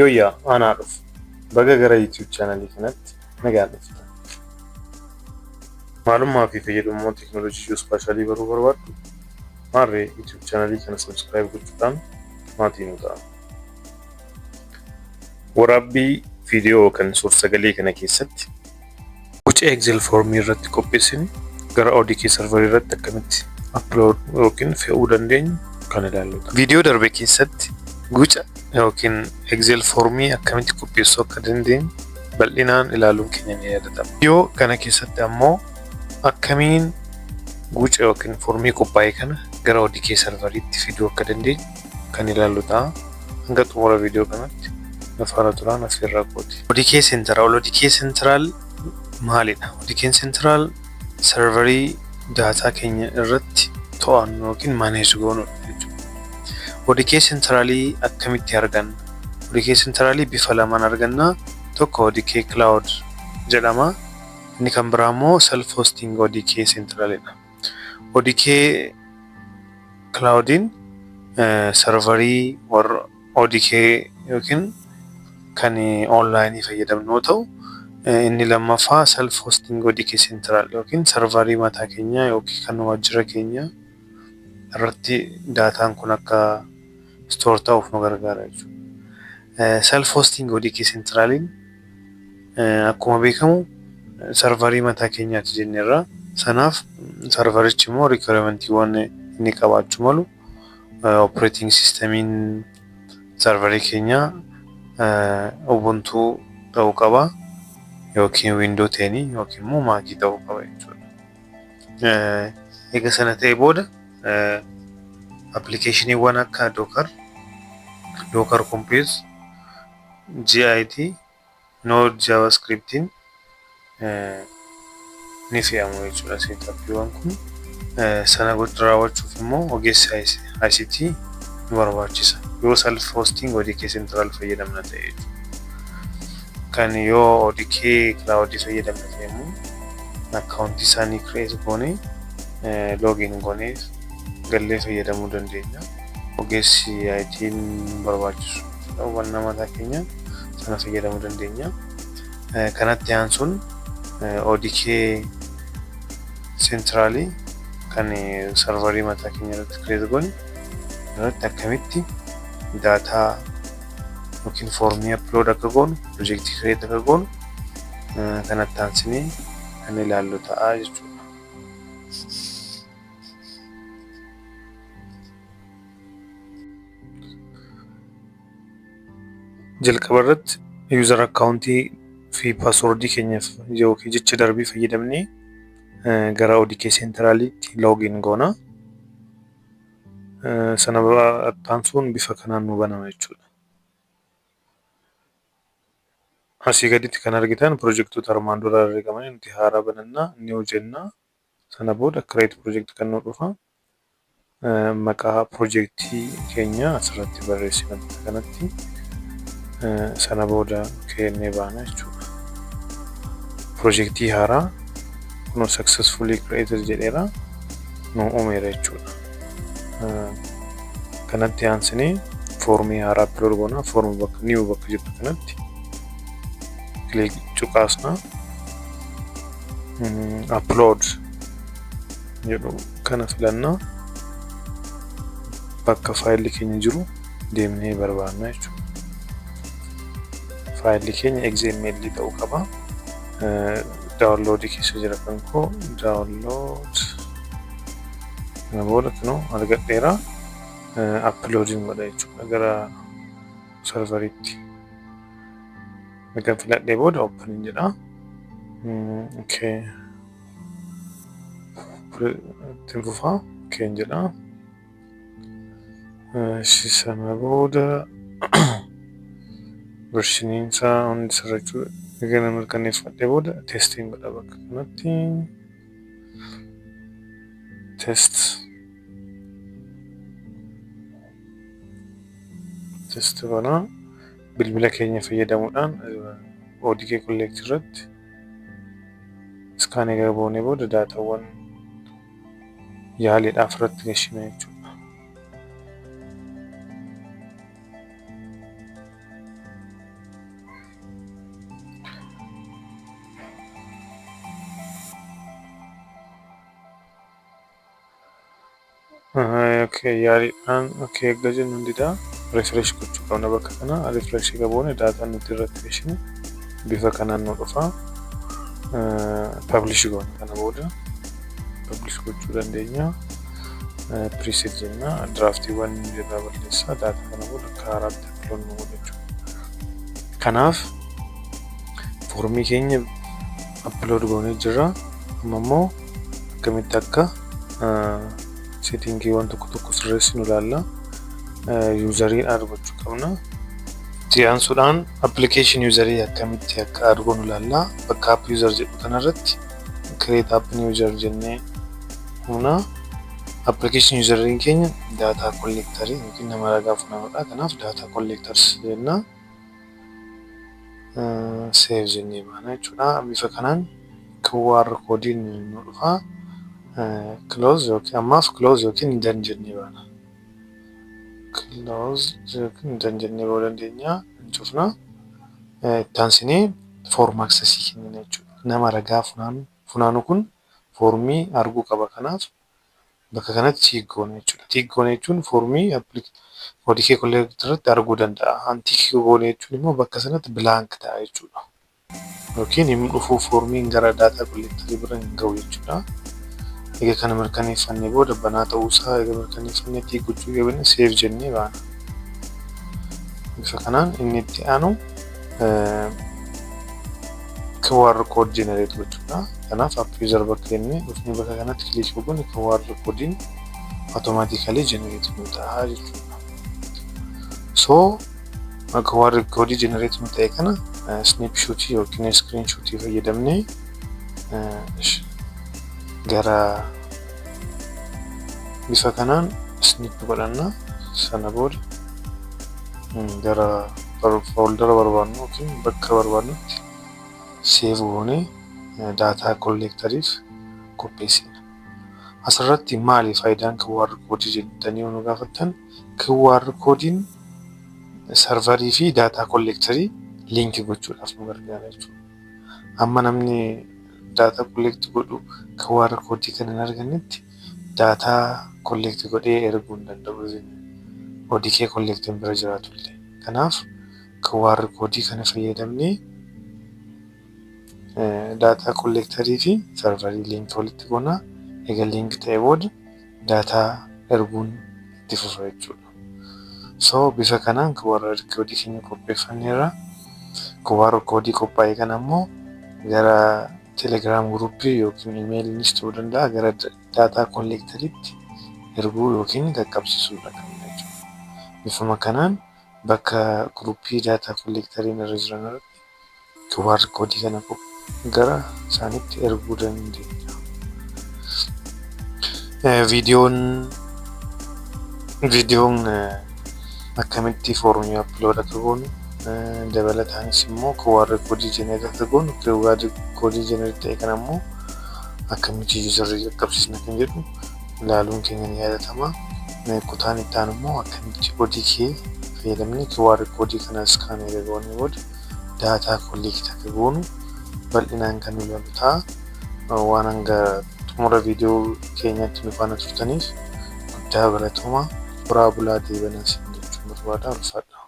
Yooyyaa anaa dhufu. Baga gara YouTube chaanalii kanatti nagaan dhuftan. Maalummaa fi fayyadamummaa teekinooloojii ji'oospaashaalii baruu barbaaddu? Maarree YouTube chaanalii kana subscribe gochuudhaan maatii nu ta'a. Waraabbii viidiyoo kan suur-sagalee kana keessatti guca Excel foormii irratti qopheessine gara ODK server irratti akkamitti upload yookiin fe'uu dandeenyu kan ilaalludha. Viidiyoo darbe keessatti guca yookiin Excel foormii akkamitti qopheessuu akka dandeenyu bal'inaan ilaaluun keenya ni yaadatama. Viidiyoo kana keessatti ammoo akkamiin guca yookiin foormii qophaa'e kana gara ODK serveriitti fiduu akka dandeenyu kan ilaallu ta'a. Hanga xumura viidiyoo kanaatti nu faana turaan affeerraa kooti. ODK Central. ODK Central maalidha? ODK Central serverii daataa keenya irratti to'annu yookiin manage goonudha jechuudha. ODK Centralii akkamitti arganna? ODK Centralii bifa lamaan arganna. Tokko ODK Cloud jedhama. Inni kan biraa immoo Self Hosting ODK Centralidha. ODK Cloudiin serverii warra ODK yookiin kan onlaayinii fayyadamnu yoo ta'u, inni lammaffaa self hosting ODK Central yookiin serverii mataa keenyaa yookiin kan waajjira keenyaa irratti daataan kun akka store ta'uuf nu gargaara jechuudha. Self hosting ODK Centraliin akkuma beekamu serverii mataa keenyaati jenneerra. Sanaaf serverichi immoo requirementiiwwan inni qabaachuu malu operating systemiin serverii keenyaa Ubuntu ta'uu qaba yookiin Windows 10 yookiin immoo Mac ta'uu qaba jechuudha. Eega sana ta'e booda appilikeeshiniiwwan akka Docker, Docker Compose, GIT, Node JavaScriptiin ni fe'amu jechuudha seetaappiiwwan kun. Sana raawwachuuf immoo ogeessa ICT nu barbaachisa. Yoo self hosting ODK Central fayyadamna ta'e jechuudha. Kan yoo ODK Cloud fayyadamna ta'e immoo akkaawuntii isaanii create goonee login goonee gallee fayyadamuu dandeenya. Ogeessi IT nu barbaachisu hubannaa mataa keenya sana fayyadamuu dandeenya. Kanatti aansuun ODK Centralii kan serverii mataa keenya irratti create goone irratti akkamitti daataa yookiin foormii upload akka goonu, piroojeektii create akka goonu kanatti aansinee kan ilaallu ta'a jechuudha. Jalqaba irratti user akkaawuntii fi paaswordii keenyaaf yookiin jecha darbii fayyadamnee gara ODK Centraliitti login goona. Sana aansuun bifa kanaan nu banama jechuudha. Asii gaditti kan argitan piroojektota armaan dura herreegamanii nuti haaraa banannaa new jenna. Sana booda create project kan nu dhufa. Maqaa piroojeektii keenyaa asirratti barreessina bakka kanatti. Sana booda kennee baana jechuudha. Piroojeektii haaraa kunoo successfully created jedheera nu uumeera jechuudha. Kanatti aansinee foormii haaraa upload goona. Foormii bakka new bakka jettu kanatti click cuqaasna. Upload jedhu kana filannaa. Bakka faayilli keenya jiru deemnee barbaanna jechuudha. Faayilli keenya XML ta'uu qaba. Download keessa jira kan koo download kana booda kunoo argadheera. Uploading godha jechuudha gara serveriitti. Erga filadhee booda open jedha. Okay. Itti fufaa okay jedha. Sana booda versioniin isaa hundi sirrachuu erga mirkaneeffadhee booda testiin godha bakka kanatti. Test test goona. Bilbila keenya fayyadamuudhaan ODK Collect irratti scan eega goonee booda daataawwan yaaliidhaaf irratti galchina jechuudha. Okay, yaaliidhaan okay erga jennu didaa, refresh gochuu qabna bakka kana. Refresh goone daataan nuti irratti gashine bifa kanaan nu dhufa. Publish goona, kana booda publish gochuu dandeenya. Proceed jenna, draftiiwwan irraa balleessaa, daataa kana booda akka haaraatti upload nu godha jechuudha. Kanaaf foormii keenya upload goonee jirra. Amma immoo akkamitti akka settingiiwwan tokko tokko sirreessinu ilaalla. Userii add gochuu qabna. Itti aansuudhaan application userii akkamitti akka add goonu ilaalla. Bakka app user jedhu kanarratti create app user jennee humna. Application useriin keenya data collectorii yookiin nama ragaa funaanudha. Kanaaf data collectors jenna. Save jennee baana jechuudha. Bifa kanaan QR codeiin nu dhufa. Close yookiin ammaaf close yookiin done jennee baana. Close yookiin done jennee bahuu dandeenya. Hin cufna. Itti aansinee form accessii kennina jechuudha. Nama ragaa funaanu kun foormii arguu qaba. Kanaaf bakka kanatti tick goona jechuudha. Tick goona jechuun foormii ODK Collect irratti arguu danda'a. Untick goone jechuun immoo bakka sanatti blank ta'a jechuudha. Yookiin hin dhufuu, foormiin gara data collectorii bira hin gahu jechuudha. Egaa kana mirkaneeffannee booda, banaa ta'uusaa egaa mirkaneeffannee, tick gochuu qabna, save jennee baana. Bifa kanaan inni itti aanu QR code generate gochuudha. Kanaaf app user bakka jennee dhufnee bakka kanatti click goone, QR codeiin automatically generate nu ta'a jechuudha. So QR codeii generate nu ta'e kana snapshotii yookiin screenshotii fayyadamnee gara bifa kanaan snip godhanna. Sana booda gara foldera barbaadnu yookiin bakka barbaadnutti save goonee data collectoriif qopheessina. Asirratti maali faayidaan QR codeii jettanii yoo nu gaafattan, QR codeiin serverii fi data collectorii linkii gochuudhaaf nu gargaara jechuudha. Amma namni data collect godhu QR codeii kana hin argannetti data collect godhee erguu hin danda'u. ODK Collectiin bira jiraatullee. Kanaaf QR codeii kana fayyadamnee data collectorii fi serverii linkii walitti goonaa. Egaa link ta'ee booda data erguun itti fufa jechuudha. So bifa kanaan QR codeii keenya qopheeffanneerra. QR codeii qophaa'e kana immoo gara Telegram groupii yookiin emailiinis ta'uu danda'a, gara data collectoriitti erguu yookiin qaqqabsiisuudha qabna jechuudha. Bifuma kanaan bakka groupii data collectoriin irra jiran irratti QR codeii kana gara isaaniitti erguu dandeenya. Viidiyoon akkamitti foormii upload akka goonu, dabalataanis immoo QR codeii generate akka goonu, QR codeii generate ta'e kana immoo akkamitti userii qaqqabsiisna kan jedhu ilaaluun keenya ni yaadatama. Kutaan itti aanu immoo akkamitti ODK fayyadamnee QR codeii kana scan erga goonee booda data collect akka goonu bal'inaan kan ilaallu ta'a. Waan hanga xumura viidiyoo keenyaatti nu faana turtaniif guddaa galatoomaa. Horaa bulaa, deebanaa isin jechuun barbaada. Ulfaadhaa.